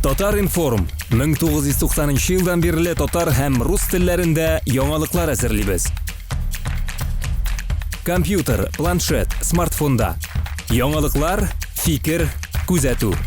Татар-информ 1990 елдан бирле татар һәм рус телләрендә яңалыклар әзерлибез. Компьютер, планшет, смартфонда. Яңалыклар, фикер, күзәтү.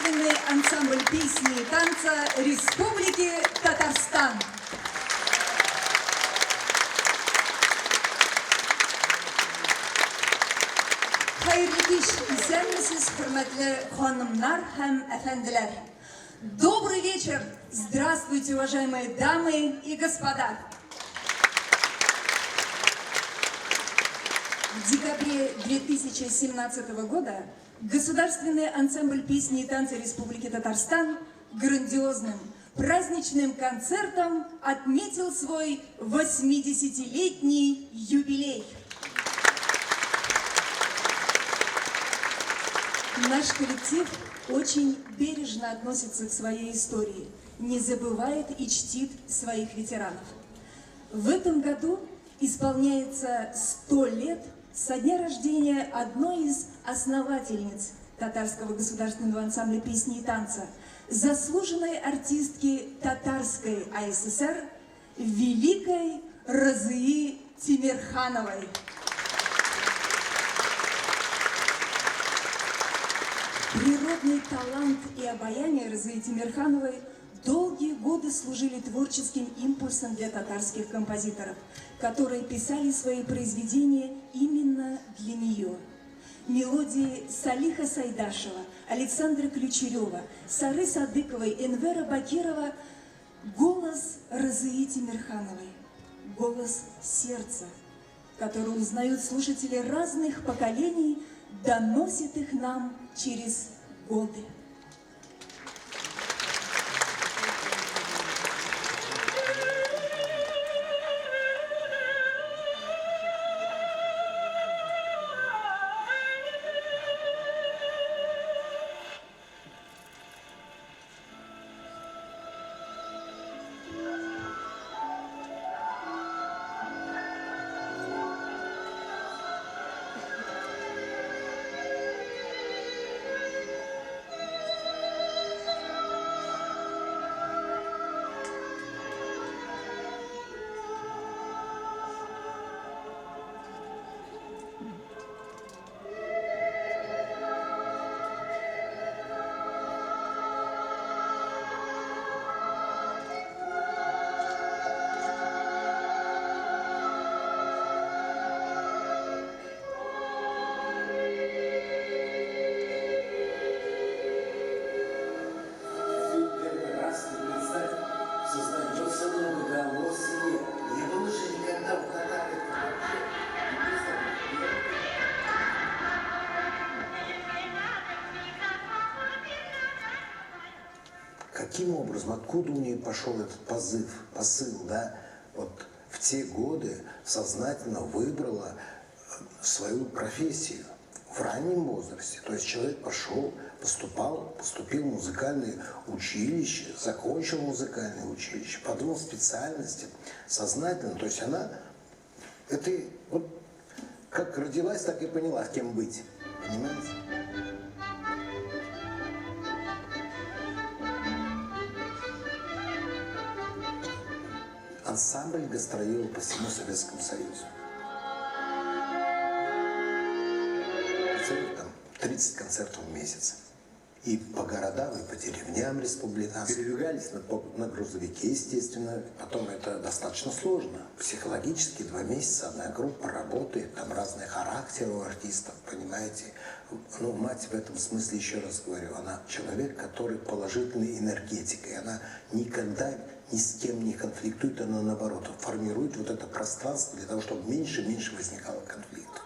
Государственный ансамбль песни и танца Республики Татарстан. Хәерле кич, исәнмесез, хөрмәтле ханымнар һәм әфәнделәр. Добрый вечер! Здравствуйте, уважаемые дамы и господа! В декабре 2017 года Государственный ансамбль песни и танца Республики Татарстан грандиозным праздничным концертом отметил свой 80-летний юбилей. Наш коллектив очень бережно относится к своей истории, не забывает и чтит своих ветеранов. В этом году исполняется 100 лет со дня рождения одной из основательниц Татарского государственного ансамбля песни и танца, заслуженной артистки Татарской АССР, великой Разии Тимерхановой. Природный талант и обаяние Разии Тимерхановой долгие годы служили творческим импульсом для татарских композиторов, которые писали свои произведения именно для нее. Мелодии Салиха Сайдашева, Александра Ключерева, Сары Садыковой, Энвера Бакирова – голос Разии Тимерхановой, голос сердца, который узнают слушатели разных поколений, доносит их нам через годы. Каким образом, откуда у нее пошел этот позыв, посыл, да? Вот в те годы сознательно выбрала свою профессию в раннем возрасте. То есть человек пошел, поступил в музыкальное училище, закончил музыкальное училище, подумал специальности сознательно. То есть она, это вот как родилась, так и поняла, кем быть, понимаете? Ансамбль гастролировал по всему Советскому Союзу. Представляете, там 30 концертов в месяц. И по городам, и по деревням республиканским. Передвигались на грузовике, естественно. Потом это достаточно сложно. Психологически 2 месяца одна группа работает, там разные характеры у артистов, понимаете. Ну, мать в этом смысле, еще раз говорю, она человек, который положительной энергетикой. Она никогда ни с кем не конфликтует, она наоборот формирует вот это пространство для того, чтобы меньше и меньше возникало конфликтов.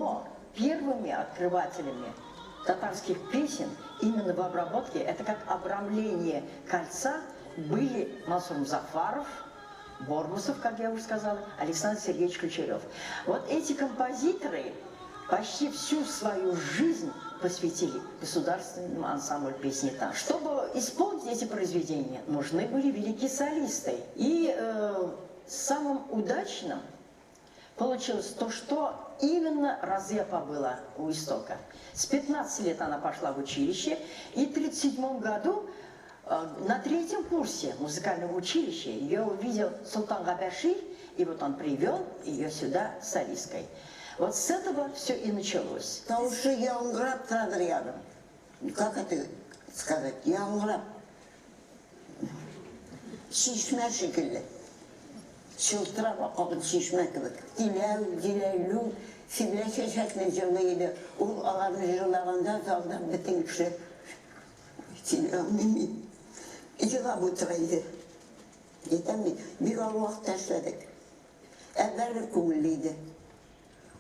Но первыми открывателями татарских песен именно в обработке, это как обрамление кольца, были Мансур Музафаров, Бормусов, как я уже сказала, Александр Сергеевич Ключарев. Вот эти композиторы почти всю свою жизнь посвятили государственному ансамблю песни и танца. Чтобы исполнить эти произведения, нужны были великие солисты. И самым удачным получилось то, что именно Разия апа была у истока. С 15 лет она пошла в училище, и в 1937 году на третьем курсе музыкального училища ее увидел Султан Габәши, и вот он привел ее сюда солисткой. Вот с этого все и началось. Тавышы яңгырап торадыр ярым. Как это сказать? Яңгырап. Чишмә шикелле. Чылтырап аккан чишмә кебек. Диләү, Диләйлү, Сибилә чәчәкне җырлый иде. Ул аларны җырлаганда залда бөтен кеше сөйли алмыйм мин. Елап утыра иде. Әйтәм бит, бик авыр вакытта эшләдек. Ә бәрбер күңелле иде.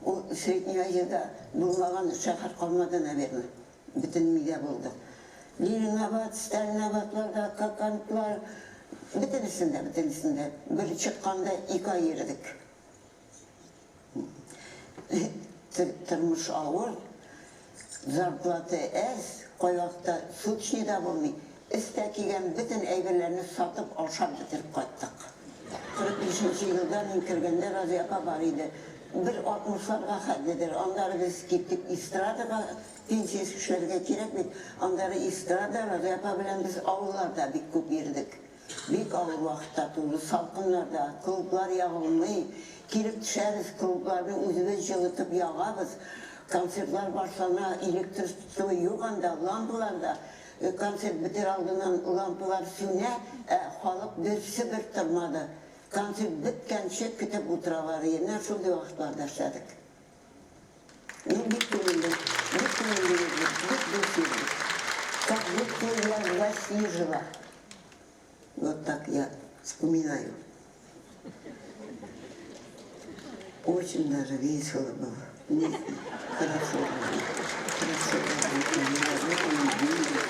Ул Средний Азиядә булмаган шәһәр калмады, наверное. Бөтен мидә булды. Ленинабад, Сталинабадларда, Кокандлар, бөтенесендә, бөтенесендә. Бер чыкканда ике ай йөрдек. Тормыш авыр, зарплата әз, кайвакытта суточный да булмый. Өстә кигән бөтен әйберләрне сатып, ашап бетереп кайттык. 45 нче елда мин кергәндә Разия апа бар иде. Бер 60ларга хәтледер. Аннары без киттек эстрадага, пенсия эшләргә кирәк бит. Аннары эстрада, Разия апа белән без авылларда бик күп йөрдек. Бик авыр вакытта туды, салкыннарда, клублар ягылмый. Килеп төшәбез, клубларны үзебез җылытып ягабыз. Концертлар башлана, электричество юк анда, лампалар да. Концерт бетер алдыннан лампалар сүнә, ә халык берсе бер тормады. Концерт беткәнче көтеп утыралар иде. Менә шундый вакытларда эшләдек. Ну, бик күңелле, бик күңелле йөрдек, бик дус йөрдек. Как будто я в России жила. Вот так я вспоминаю. Очень даже весело было. Мне хорошо было. Хорошо было. Мы любили.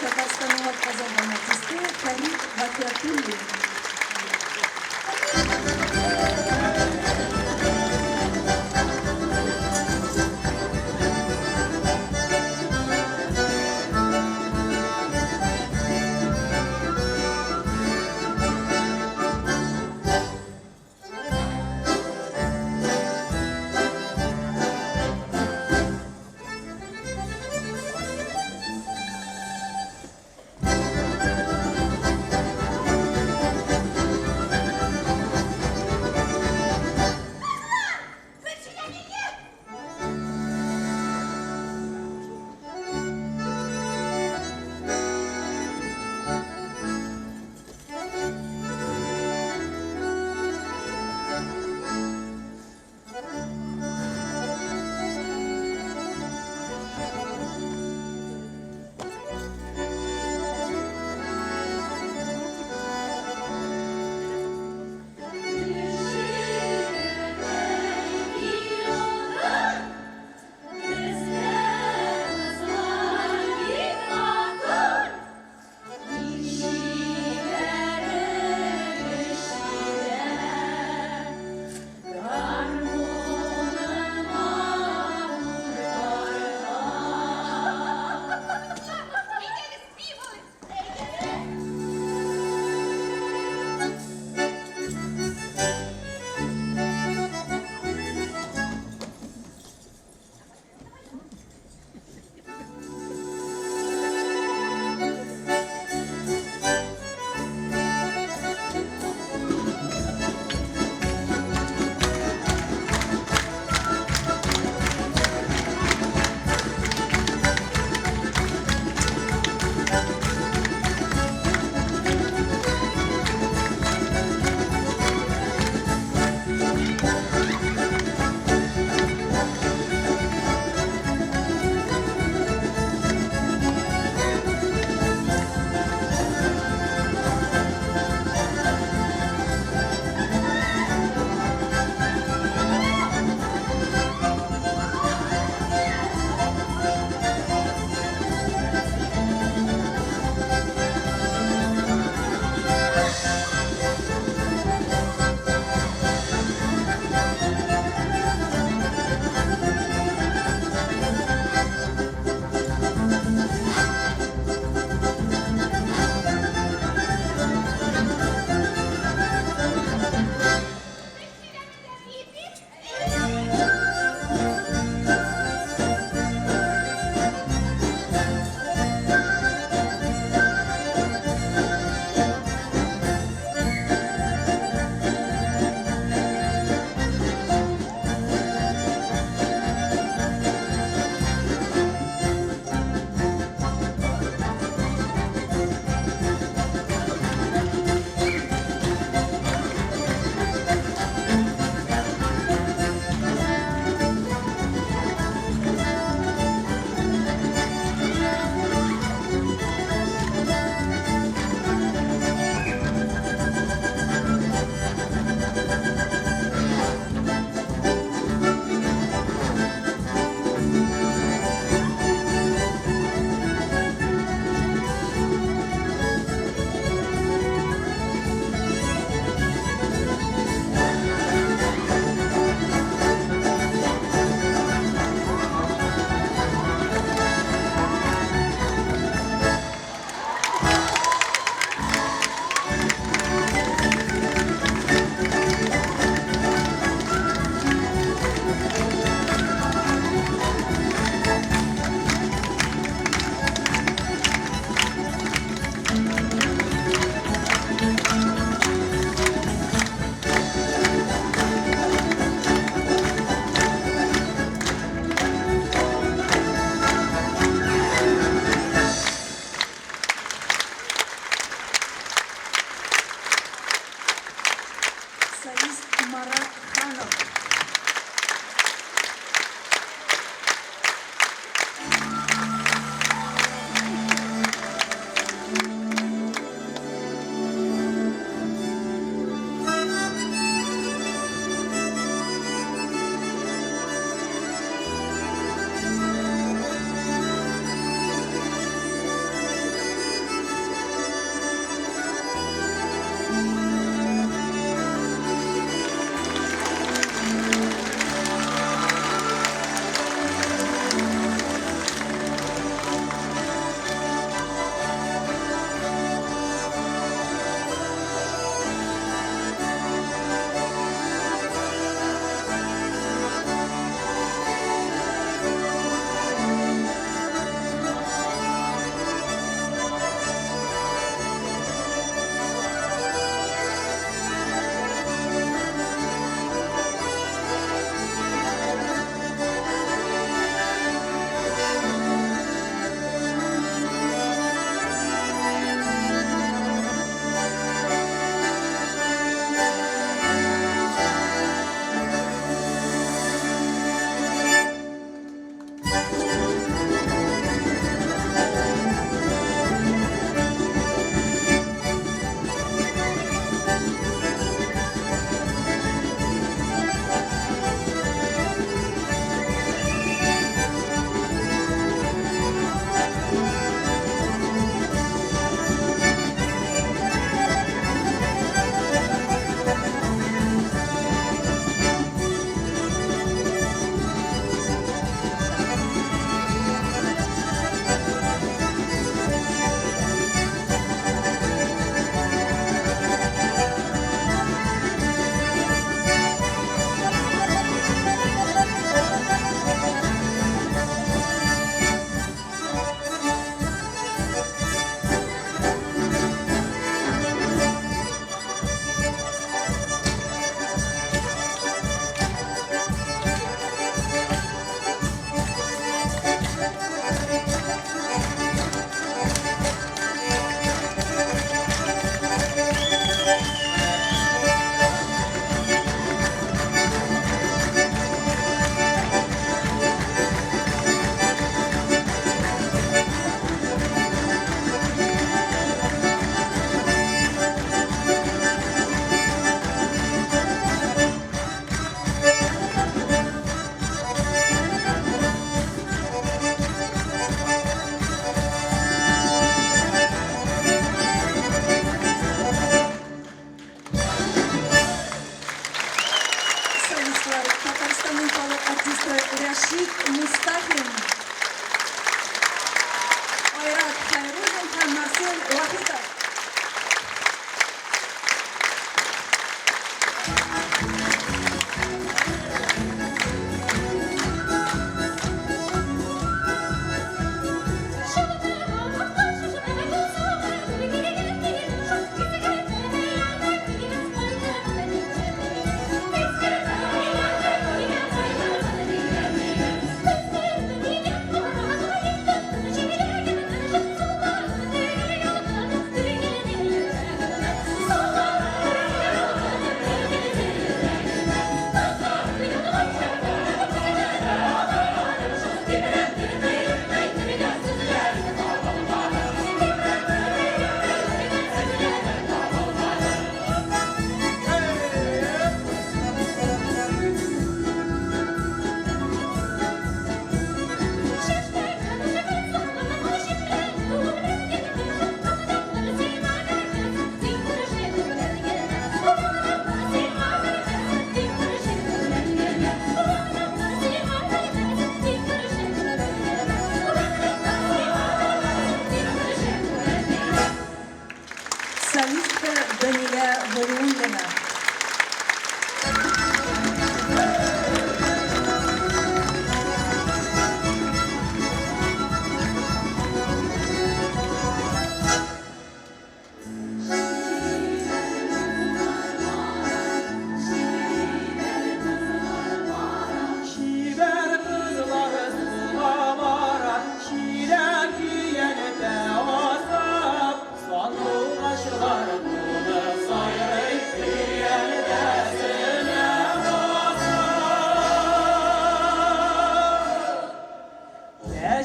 Татарстанның атказанган артисты Фәрит Гатиятуллин.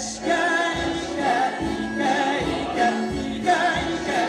Тәшкә икә, икә, икә, икә, икә,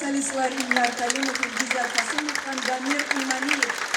Солистлар Илнар Каюмов, Илгизәр Касыймов һәм Дамир Имамиев.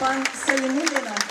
Чулпан Салимуллина.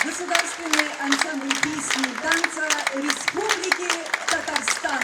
Государственный ансамбль песни и танца Республики Татарстан.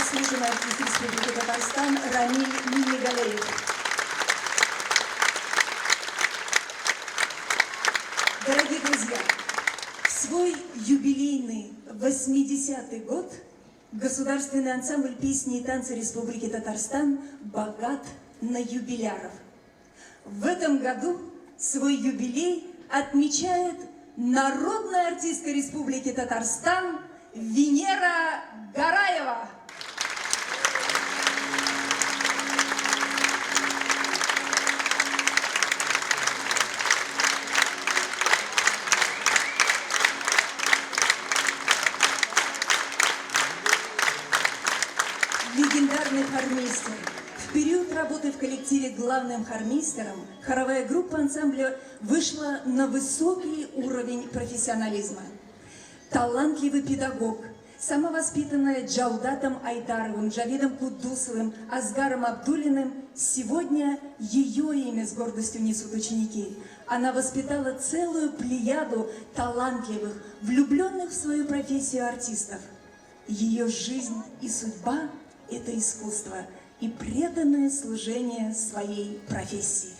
Заслуженный артист Республики Татарстан Рамиль Минигалеев. Дорогие друзья, в свой юбилейный 80-й год Государственный ансамбль песни и танца Республики Татарстан богат на юбиляров. В этом году свой юбилей отмечает народная артистка Республики Татарстан Венера Гараева. Легендарный хормейстер. В период работы в коллективе главным хормейстером хоровая группа ансамбля вышла на высокий уровень профессионализма. Талантливый педагог, самовоспитанная Джаудатом Айдаровым, Джавидом Кудусовым, Асгаром Абдулиным, сегодня ее имя с гордостью несут ученики. Она воспитала целую плеяду талантливых, влюбленных в свою профессию артистов. Ее жизнь и судьба – это искусство и преданное служение своей профессии.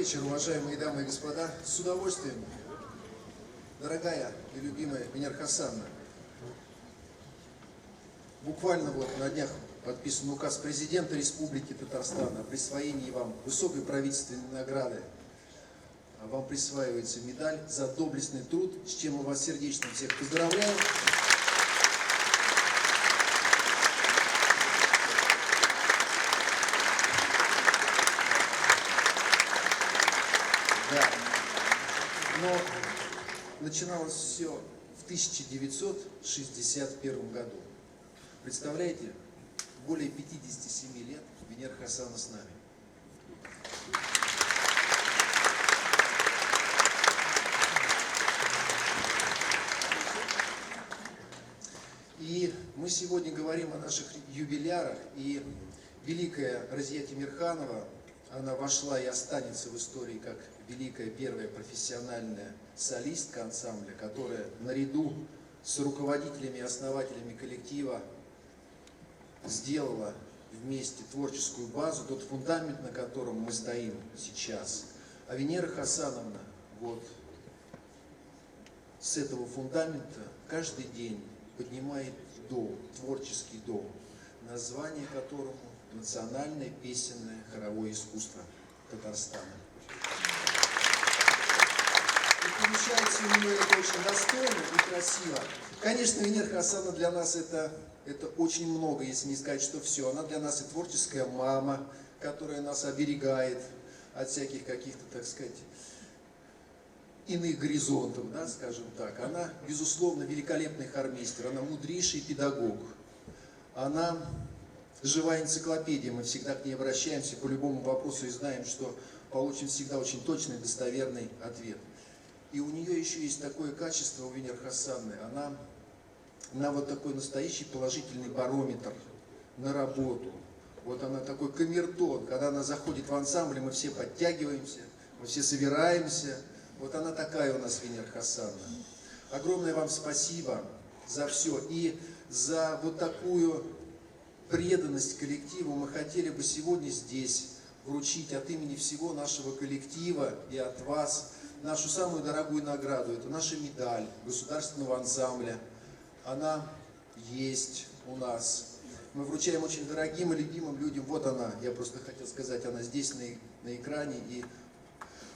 вечер, уважаемые дамы и господа. С удовольствием, дорогая и любимая Венера Хасановна. Буквально вот на днях подписан указ президента Республики Татарстан о присвоении вам высокой правительственной награды. Вам присваивается медаль за доблестный труд, с чем мы вас сердечно всех поздравляем. Да. Но начиналось все в 1961 году. Представляете, более 57 лет Венера Хасановна с нами. И мы сегодня говорим о наших юбилярах, и великая Разия Тимирханова, она вошла и останется в истории как великая первая профессиональная солистка ансамбля, которая наряду с руководителями и основателями коллектива сделала вместе творческую базу, тот фундамент, на котором мы стоим сейчас. А Венера Хасановна вот с этого фундамента каждый день поднимает дом, творческий дом, название которому «Национальное песенное хоровое искусство Татарстана». И получается у нее это очень достойно и красиво. Конечно, Венера Хасановна для нас это очень много, если не сказать, что все. Она для нас и творческая мама, которая нас оберегает от всяких каких-то, так сказать, иных горизонтов, да, скажем так. Она, безусловно, великолепный хормейстер, она мудрейший педагог, она живая энциклопедия, мы всегда к ней обращаемся по любому вопросу и знаем, что получим всегда очень точный, достоверный ответ. И у нее еще есть такое качество, у Венеры Хасановны, она вот такой настоящий положительный барометр на работу. Вот она такой камертон, когда она заходит в ансамбль, мы все подтягиваемся, мы все собираемся. Вот она такая у нас, Венера Хасановна. Огромное вам спасибо за все и за вот такую преданность коллективу. Мы хотели бы сегодня здесь вручить от имени всего нашего коллектива и от вас нашу самую дорогую награду. Это наша медаль государственного ансамбля. Она есть у нас. Мы вручаем очень дорогим и любимым людям. Вот она, я просто хотел сказать, она здесь на экране и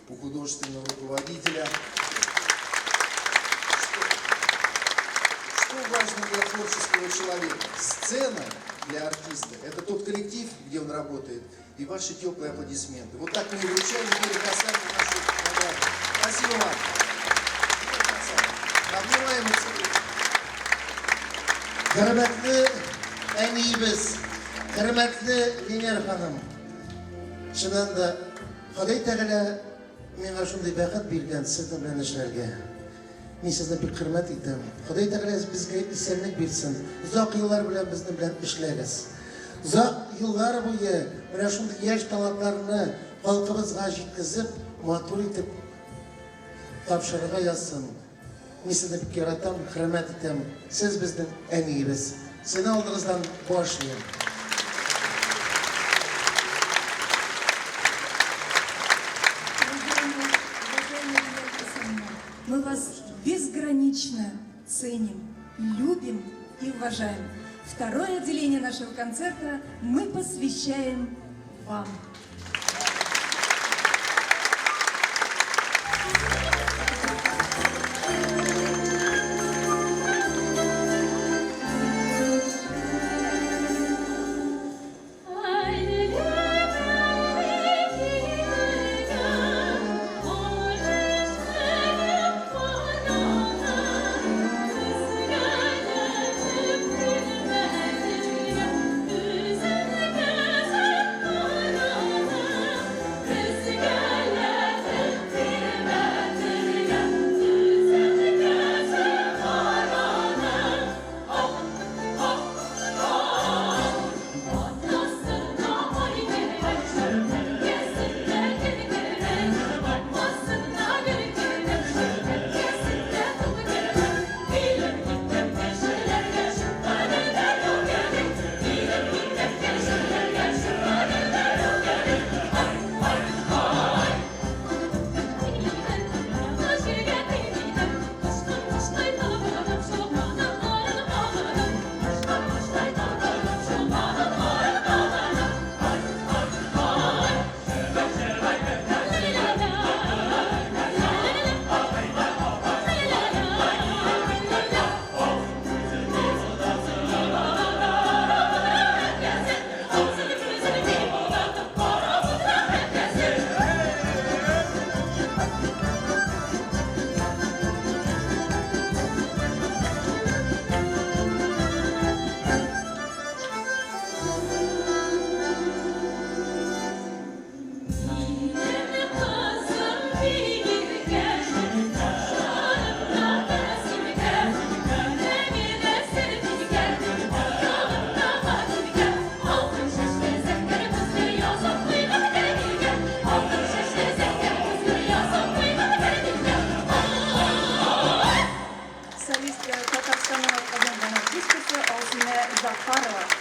у художественного руководителя. Что важно для творческого человека? Сцена для артиста – это тот коллектив, где он работает, и ваши теплые аплодисменты. Вот так мы и вручаем Венере Хасановне нашу награду. Спасибо вам. Обнимаем и целуем. Хөрмәтле әниебез, хөрмәтле Венера ханым. Чыннан да, Ходай Тәгалә миңа шундый бәхет биргән сезнең белән эшләргә. Мин сезне бик хөрмәт итәм. Ходай Тәгалә безгә исәнлек бирсен. Озак еллар белән безнең белән эшләгез. Озак еллар буе менә шундый яшь талантларны халкыбызга җиткезеп, матур итеп тапшырырга язсын. Мин сезне бик яратам, хөрмәт итәм. Сез безнең әниебез. Сезнең алдыгыздан баш иям. Мы вас безгранично ценим, любим и уважаем. Второе отделение нашего концерта мы посвящаем вам. Thank you. Музафарова.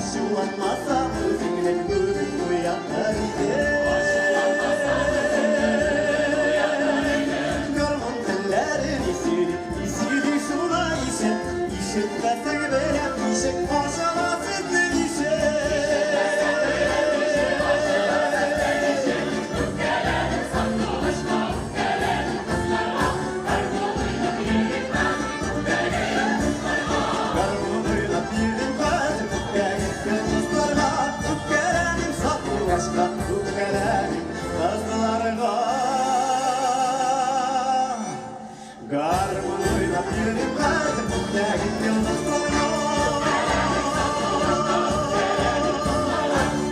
Ачуланмасаң, үзеңне күреп уятыр идем. Гармун телләре ни сөйли, ни сөйли шулай ишет. Ишетмәсәң беләм, ничек ачыла сезнең ишек. Гармун уйнап йөрим хәзер күктәге йолдызларга, үпкәләмим сандугачка, үпкәләмим кызларга. Гармун уйнап йөрим хәзер күктәге йолдызларга.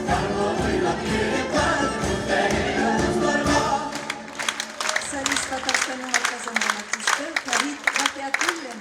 Гармун уйнап йөрим хәзер күктәге йолдызларга. Солист, Татарстанның атказанган артисты Фәрит Гафиятуллин.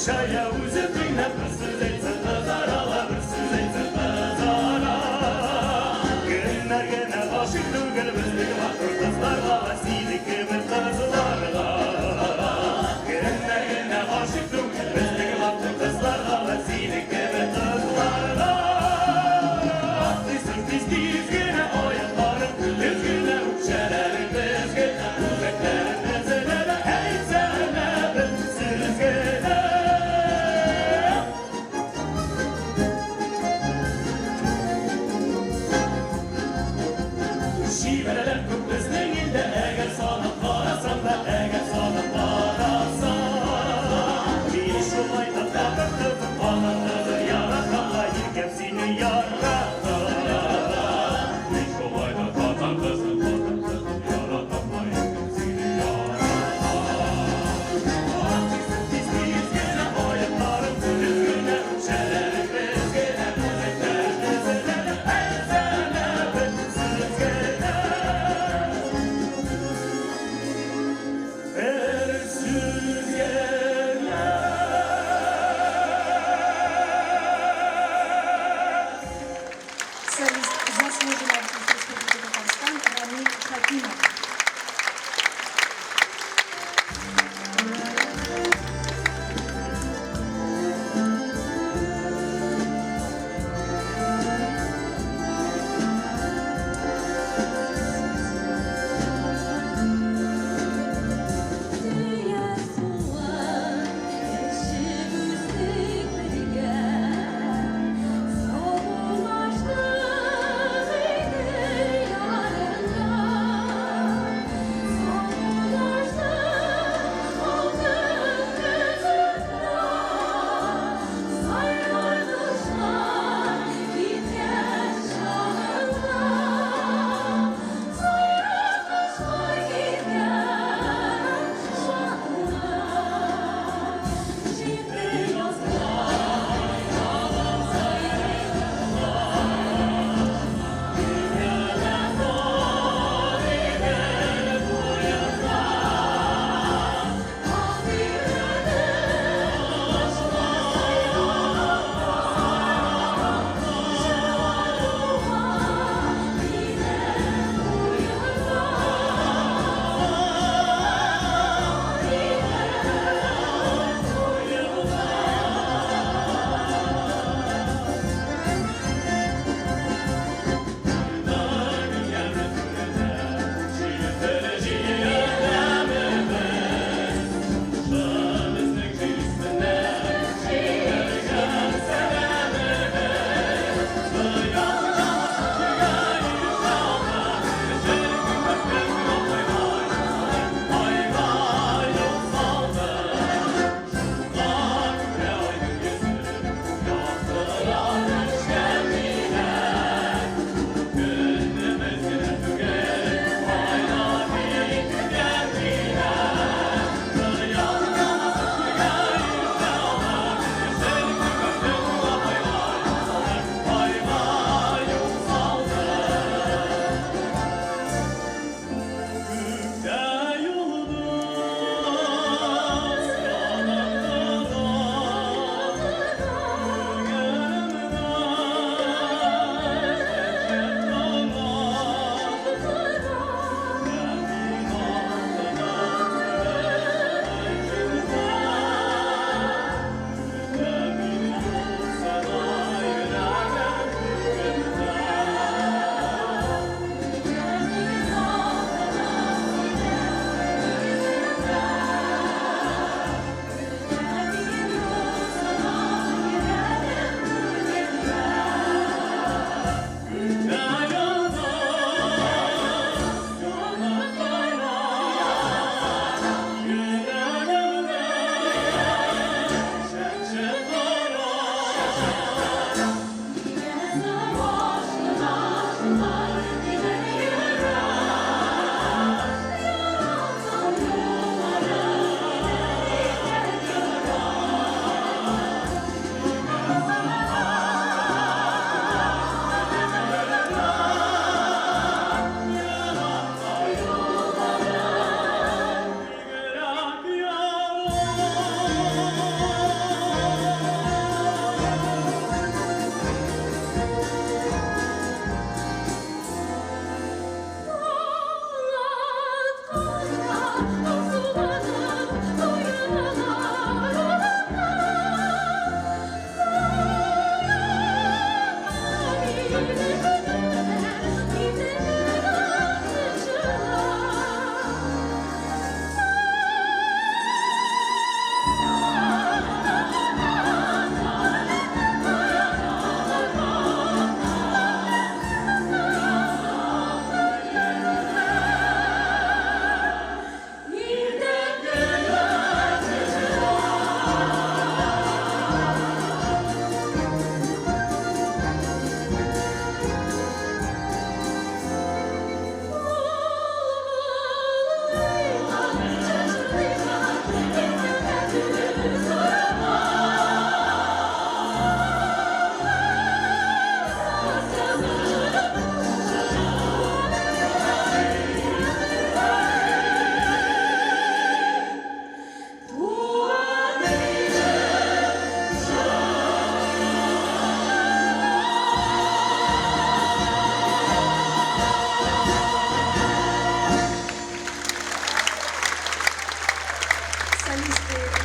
чая үзен тыңлап, бер сүз әйтсә кызаралар, бер сүз әйтсә кызара. Кемнәр генә гашыйк түгел безнең матур кызларга, синең кебек кызларга. Кемнәр генә гашыйк түгел безнең матур кызларга, синең кебек кызларга. Атлыйсың тиз-тиз генә аякларың, төз генә үкчәләрең без генә, үзәкләрең өзелә, әйтсәнә бер сүз генә.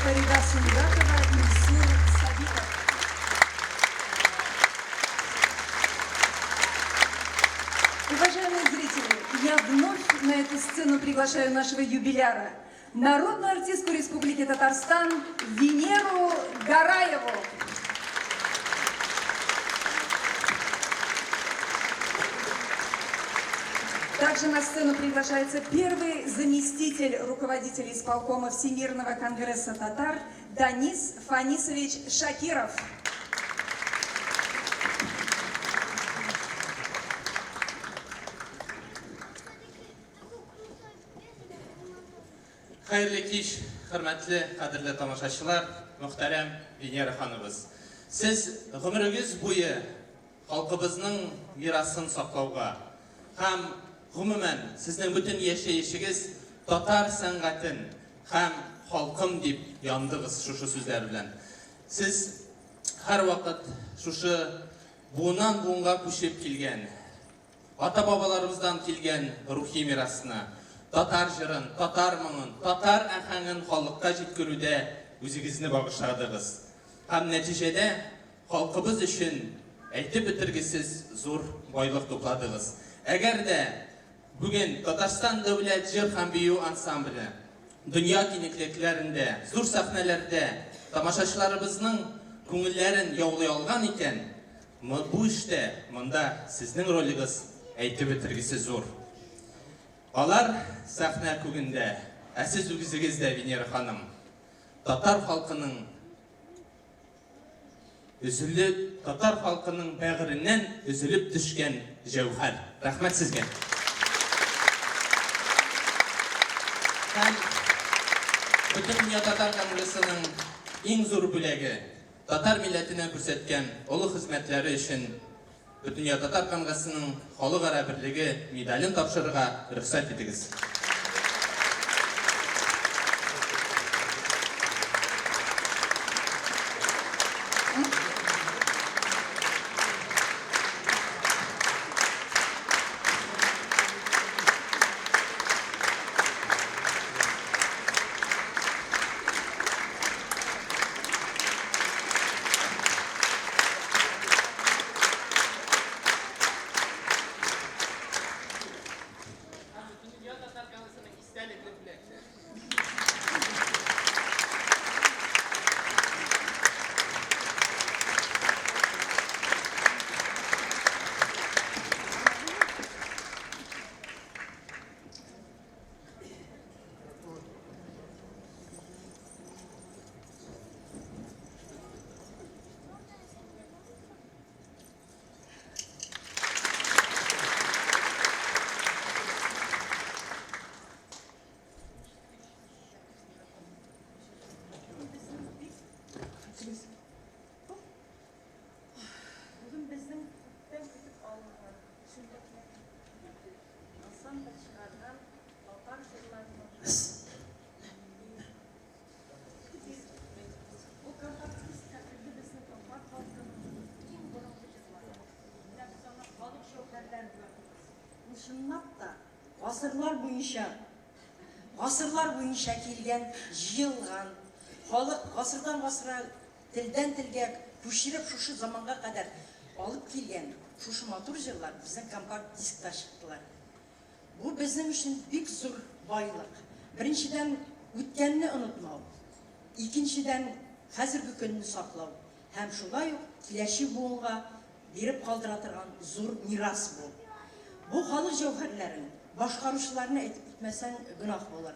Фарида Сунгатова, Илсур Сабитов. Уважаемые зрители, я вновь на эту сцену приглашаю нашего юбиляра, народную артистку Республики Татарстан Венеру Гараеву. Также на сцену приглашается первый заместитель руководителя исполкома Всемирного конгресса татар Данис Фанисович Шакиров. Хәерле кич, хөрмәтле, кадерле тамашачылар, мөхтәрәм Венера ханыбыз. Сез гомерегез буе халкыбызның мирасын саклауга һәм гомумән сезнең бөтен яшәешегез татар сәнгатен һәм халкым дип яндыгыз шушы сүзләр белән. Сез һәрвакыт шушы буыннан буынга күчеп килгән Ата-бабаларыбыздан килгән рухи мирасны, татар җырын, татар моңын, татар аһәңен халыкка җиткерүдә үзегезне багышладыгыз. Һәм нәтиҗәдә халкыбыз өчен әйтеп бетергесез зур байлык тупладыгыз. Әгәр дә бүген Татарстан дәүләт җыр һәм бию ансамбле дөнья киңлекләрендә, зур сәхнәләрдә тамашачыларыбызның күңелләрен яулый алган икән, Бу эштә монда сезнең ролегыз әйтеп бетергесез зур. Алар сәхнә күгендә, ә сез үзегез дә, Венера ханым, татар халкының өзелеп, татар халкының бәгыреннән өзелеп төшкән җәүһәр. Рәхмәт сезгә. Һәм Бөтендөнья татар конгрессының иң зур бүләге, Татар милләтенә күрсәткән олы хезмәтләре өчен Бөтендөнья татар конгрессының Халыкара берлеге медален тапшырырга рөхсәт итегез. Һәм Бөтендөнья татар конгрессының истәлекле бүләге. Бүген безнең күптән көтеп алынган чүлмәкләр ансамбль чыгарган татар җырларының Бу компакт-дискка керде безнең татар халкының иң борынгы җырлары. Менә без аны халык җәүһәрләре дип атыйбыз. Ул чынлап та гасырлар буенча гасырлар буенча килгән, җыелган, халык гасырдан гасырга телдән телгә күчереп шушы заманга кадәр алып килгән шушы матур җырлар безнең компакт дискта чыктылар. Бу безнең өчен бик зур байлык. Беренчедән, үткәнне онытмау, икенчедән, хәзерге көнне саклау һәм шулай ук киләче буынга биреп калдыра торган зур мирас бу. Бу халык җәүһәрләрен, башкаручыларны әйтеп китмәсәң, гөнаһ булыр.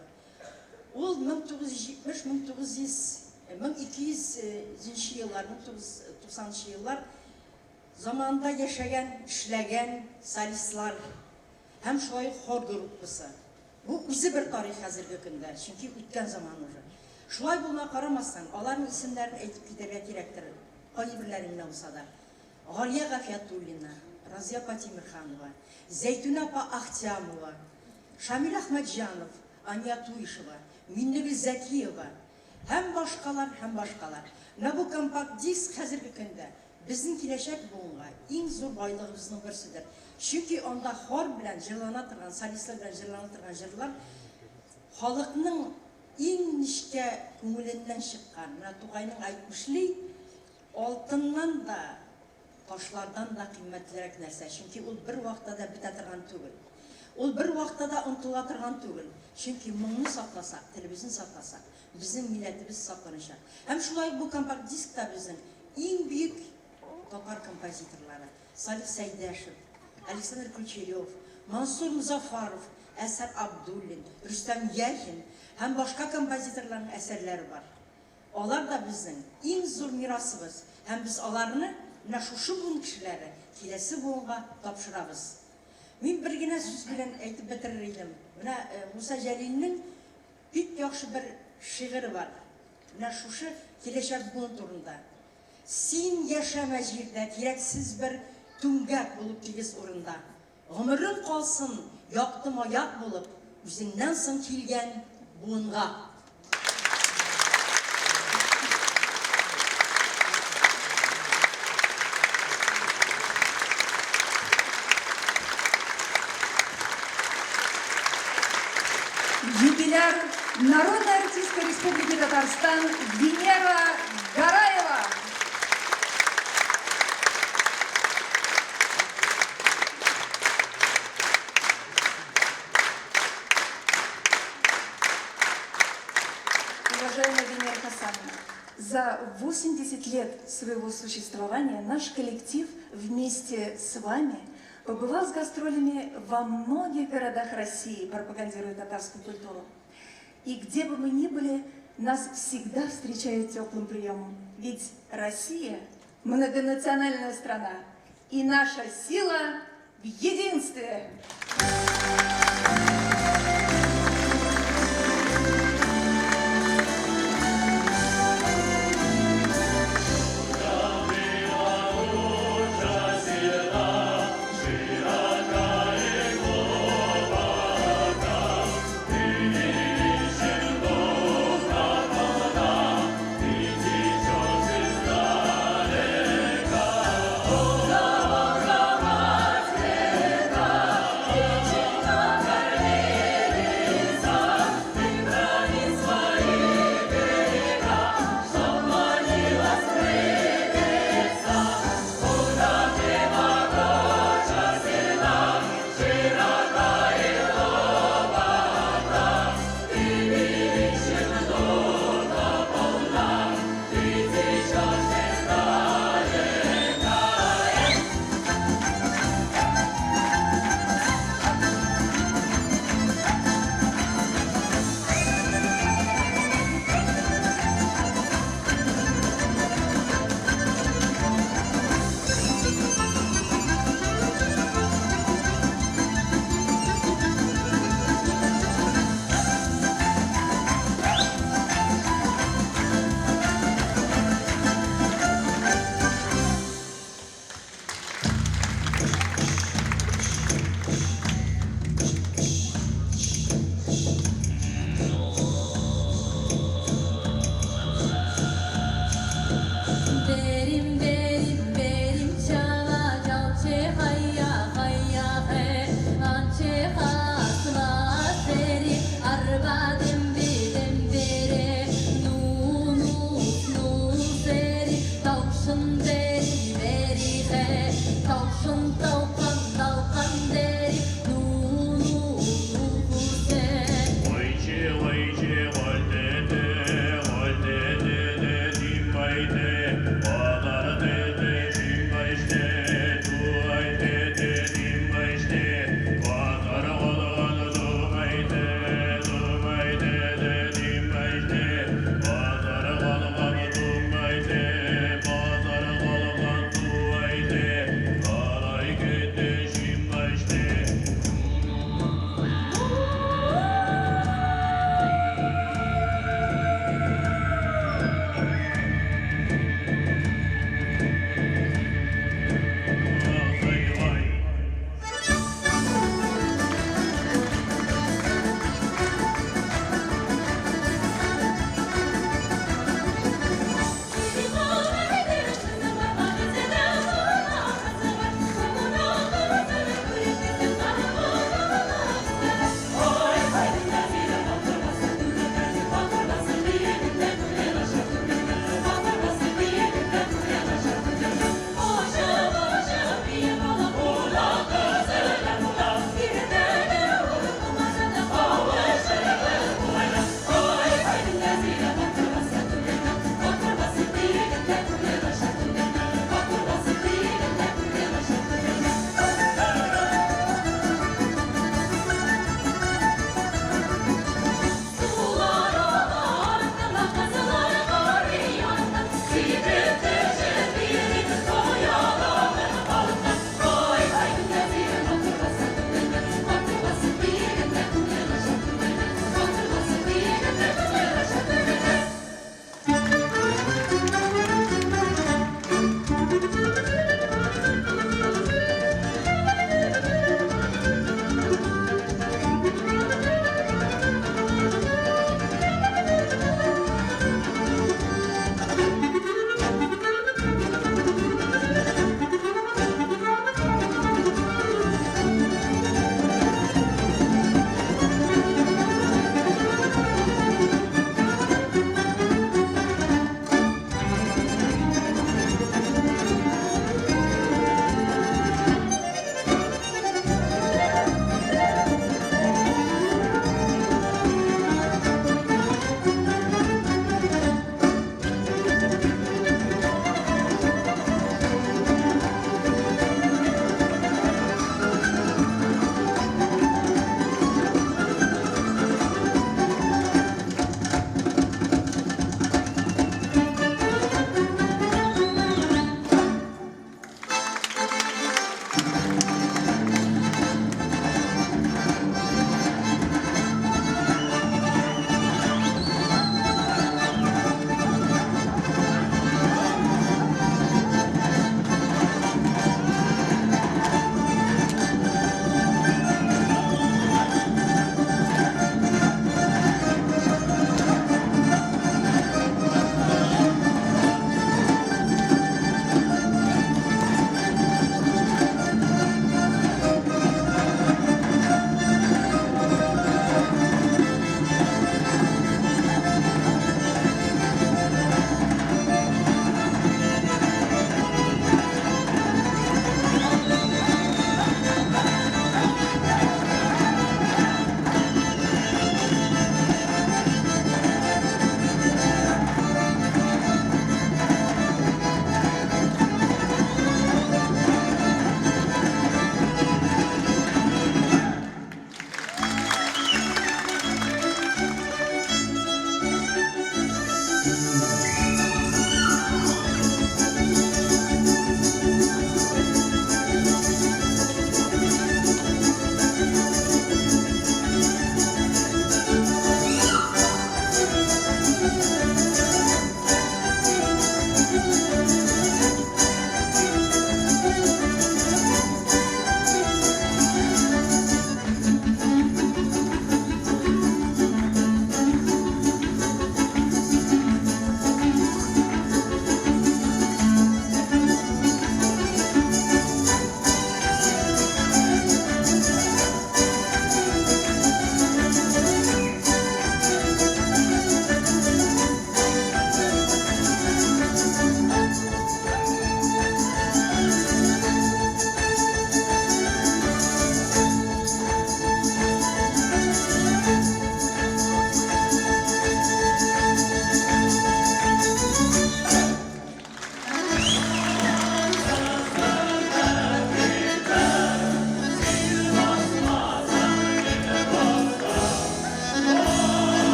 Ул 1970, 1900, 1200 нче еллар, 1990 нчы еллар заманында яшәгән, эшләгән солистлар һәм шулай ук хор группасы. Бу үзе бер тарих хәзерге көндә, чөнки үткән заман уже. Шулай булуына карамастан, аларның исемнәрен әйтеп китәргә кирәктер, кайберләрен генә булса да. Галия Гафиятуллина, Разия апа Тимерханова, Зәйтүнә апа Ахтямова, Шамил Әхмәтҗанов, Ания Туишева, Миннегөл Зәкиева һәм башкалар, һәм башкалар. Менә бу компакт-диск хәзерге көндә безнең киләчәк буынга иң зур байлыгыбызның берседер. Чөнки анда хор белән җырлана торган, солистлар белән җырлана торган җырлар халыкның иң нечкә күңеленнән чыккан. Менә Тукайның әйтмешли, алтыннан да, ташлардан да кыйммәтлерәк нәрсә. Чөнки ул бер вакытта да бетә торган түгел. Ул бер вакытта да онытыла торган түгел. Чөнки моңны сакласак, телебезне сакласак, безнең милләтебез сакланачак. Һәм шулай ук бу компакт-дискта безнең иң бөек татар композиторлары Салих Сәйдәшев, Александр Ключерев, Мансур Мозаффаров, Әсгать Абдуллин, Рөстәм Яхин һәм башка композиторларның әсәрләре бар. Алар да безнең иң зур мирасыбыз һәм без аларны, менә шушы буын кешеләре, киләсе буынга тапшырабыз. Мин бер генә сүз белән әйтеп бетерер идем. Менә Муса Җәлилнең бик яхшы бер шигыре бар. Менә шушы киләчәк буын турында. Син яшәмә җирдә кирәксез бер түмгәк булып тигез урында. Гомерең калсын якты маяк булып үзеңнән соң килгән буынга. Юбиляр, народная артистка Республики Татарстан Венера Гараева. Уважаемая Венера Хасановна, за 80 лет своего существования наш коллектив вместе с вами побывал с гастролями во многих городах России, пропагандируя татарскую культуру. И где бы мы ни были, нас всегда встречают теплым приемом. Ведь Россия – многонациональная страна, и наша сила в единстве.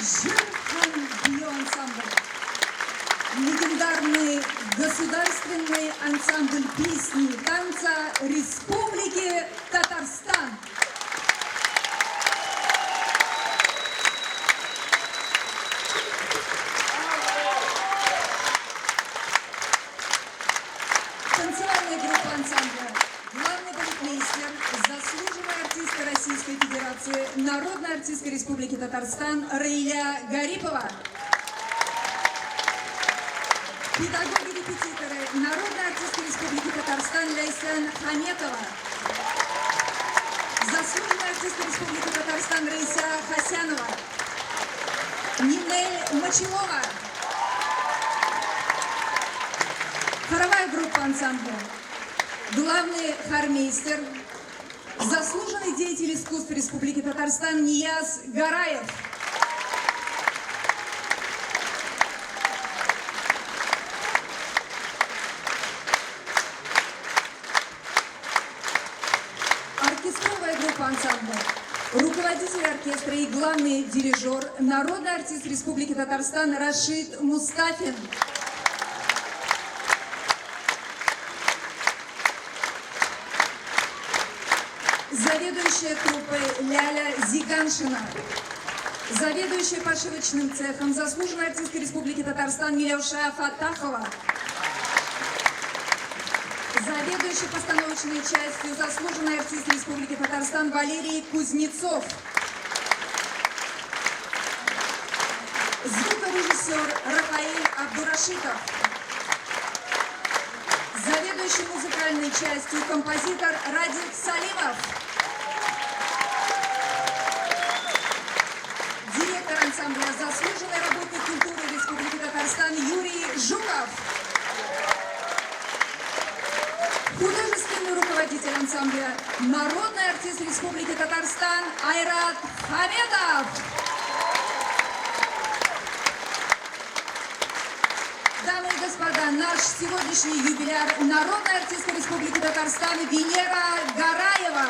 җыр һәм бию ансамбле. Легендарный государственный ансамбль песни и танца Республики Татарстан. Танцевальная группа ансамбля, главный балетмейстер, заслуженная артистка Российской Федерации, народная артистка Республики Татарстан Раиля Гарипова. Педагоги-репетиторы, народная артистка Республики Татарстан Ляйсан Хаметова. Заслуженная артистка Республики Татарстан Раиса Хасянова. Нинель Мочилова. Хоровая группа ансамбля. Главный хормейстер, заслуженный деятель искусств Республики Татарстан Нияз Гараев. Оркестровая группа ансамбля. Руководитель оркестра и главный дирижер, народный артист Республики Татарстан Рашид Мустафин. Заведующая труппой Ляля Зиганшина. Заведующая пошивочным цехом, заслуженная артистка Республики Татарстан Миляуша Фатахова. Заведующий постановочной частью, заслуженный артист Республики Татарстан Валерий Кузнецов. Звукорежиссер Рафаэль Абдурашитов. Заведующий музыкальной частью композитор Радик Салимов. Директор ансамбля заслуженный работник культуры Республики Татарстан Юрий Жуков. Художественный руководитель ансамбля народный артист Республики Татарстан Айрат Хаметов. Дамы и господа, наш сегодняшний юбиляр, народная артистка Республики Татарстан Венера Гараева.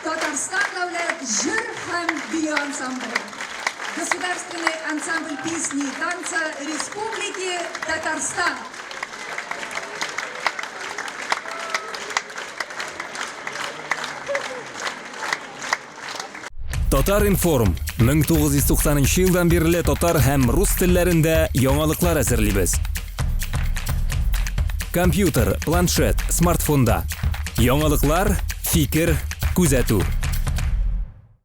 Татарстан дәүләт җыр һәм бию ансамбле. Государственный ансамбль песни и танца Республики Татарстан. Татар-информ 1990 елдан бирле татар һәм рус телләрендә яңалыклар әзерлибез. Компьютер, планшет, смартфонда. Яңалыклар, фикер, күзәтү.